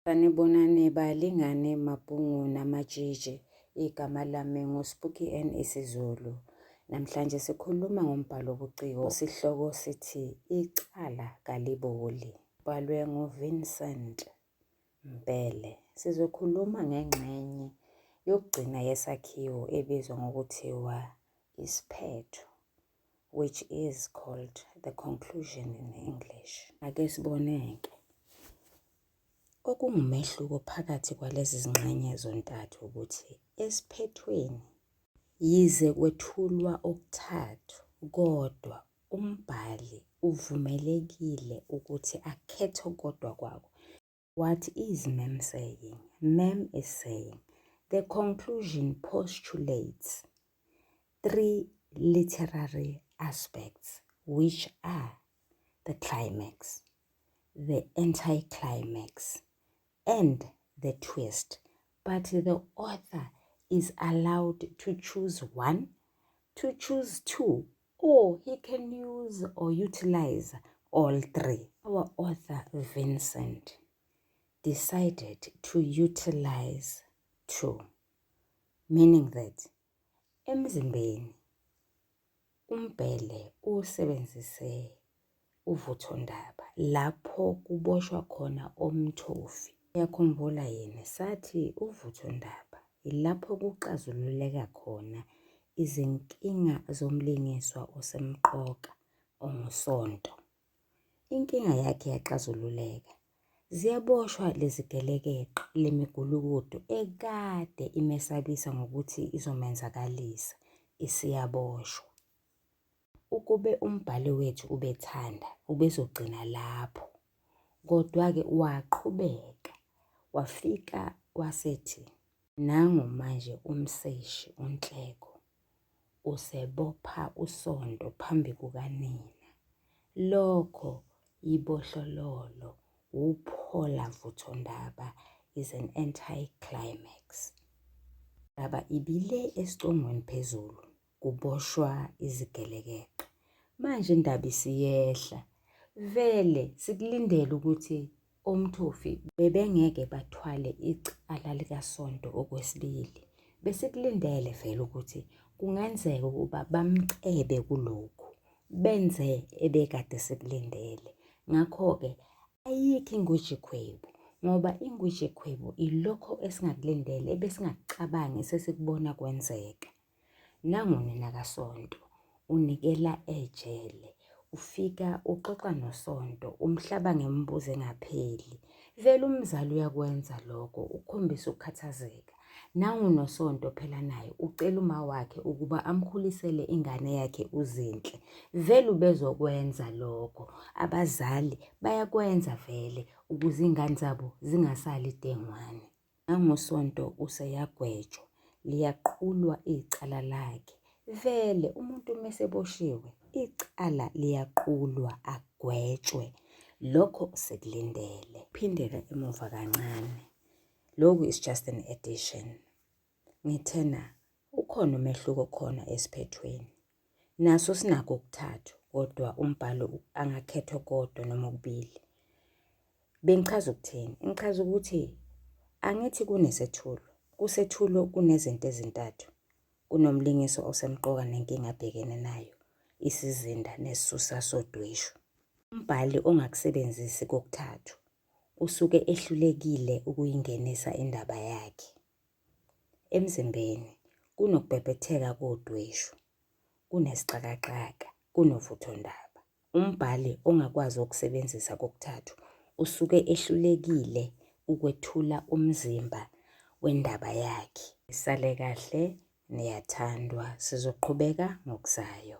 Sanibonani balingane mabhungu namatshitshi. Igama lami nguSpooky N isiZulu. Namhlanje sikhuluma ngombhalo wobuciko sihloko sithi Icala Kaliboli. Ubhalwe nguVincent Mbhele. Sizokhuluma ngengxenye yokugcina yesakhiwo ebizwa ngokuthiwa isiphetho, which is called the conclusion in English. Ake sibone-ke. Okungumehluko phakathi kwalezi zingxenye zontathu ukuthi esiphethweni yize kwethulwa okuthathu kodwa umbhali uvumelekile ukuthi akhethe okodwa kwako. What is Mem saying? Mem is saying the conclusion postulates three literary aspects which are the climax, the anticlimax, and the twist. But the author is allowed to choose one, to choose two, or he can use or utilize all three. Our author, Vincent, decided to utilize two, meaning that emzimbeni uMbhele usebenzise uvuthondaba lapho kuboshwa khona oMthofi. Uyakhumbula yini sathi uvuthondaba yilapho kuxazululeka khona izinkinga zomlingiswa osemqoka onguSonto. Inkinga yakhe yaxazululeka. Ziyaboshwa lezigelekeqe lemigulukudu ekade imesabisa ngokuthi izomenzakalisa, isiyaboshwa. Ukube umbhali wethu ubethanda ubezogcina lapho, kodwa-ke waqhubeka wafika wasethi. Nangu manje umseshi uNhleko usebopha uSonto phambi kukanina. Lokho yibohlololo wuphola vuthondaba is an anti-climax. Indaba ibile esicongweni phezulu kuboshwa izigelekeqe. Manje indaba isiyehla. Vele sikulindele ukuthi oMthofi bebengeke bathwale icala likaSonto okwesibili. Besikulindele vele ukuthi kungenzeka ukuba bamcebe kulokhu, benze ebekade sikulindele. Ngakho-ke ayikho ingwijikhwebu ngoba ingwijikhwebu ilokho esingakulindele ebesingakucabangi sesikubona kwenzeka. Nangu unina kaSonto unikela ejele. Ufika uxoxa noSonto umhlaba ngemibuzo engapheli. Vele umzali uyakwenza lokho ukukhombisa ukukhathazeka. Nangu noSonto phela naye ucela umawakhe ukuba amkhulisele ingane yakhe uZinhle. Vele ubezokwenza lokho. Abazali bayakwenza vele ukuze iy'ngane zabo zingasali dengwane. NangoSonto useyagwetshwa, liyaqulwa icala lakhe. Vele umuntu uma eseboshiwe, icala liyaqulwa agwetshwe. Lokho sikulindele. Phindela emuva kancane. Lokhu is just an addition. Ngithena ukhona umehluko khona esiphethweni. Naso sinakho okuthathu kodwa umbhalo angakhetha okodwa noma okubili. Bengichaza ukuthini? Ngichaza ukuthi angithi kunesethulo. Kusethulo kunezinto ezintathu. Kunomlingiswa osemqoka nenkinga abhekene nayo, isizinda nesisusa sodweshu. Umbhali ongakusebenzisi kokuthathu usuke ehlulekile ukuyingenisa indaba yakhe. Emzimbeni kunokubhebhetheka kodweshu, kunesixakaxaka, kunovuthondaba. Umbhali ongakwazi ukusebenzisa kokuthathu usuke ehlulekile ukwethula umzimba wendaba yakhe. Nisale kahle, niyathandwa. Sizoqhubeka ngokuzayo.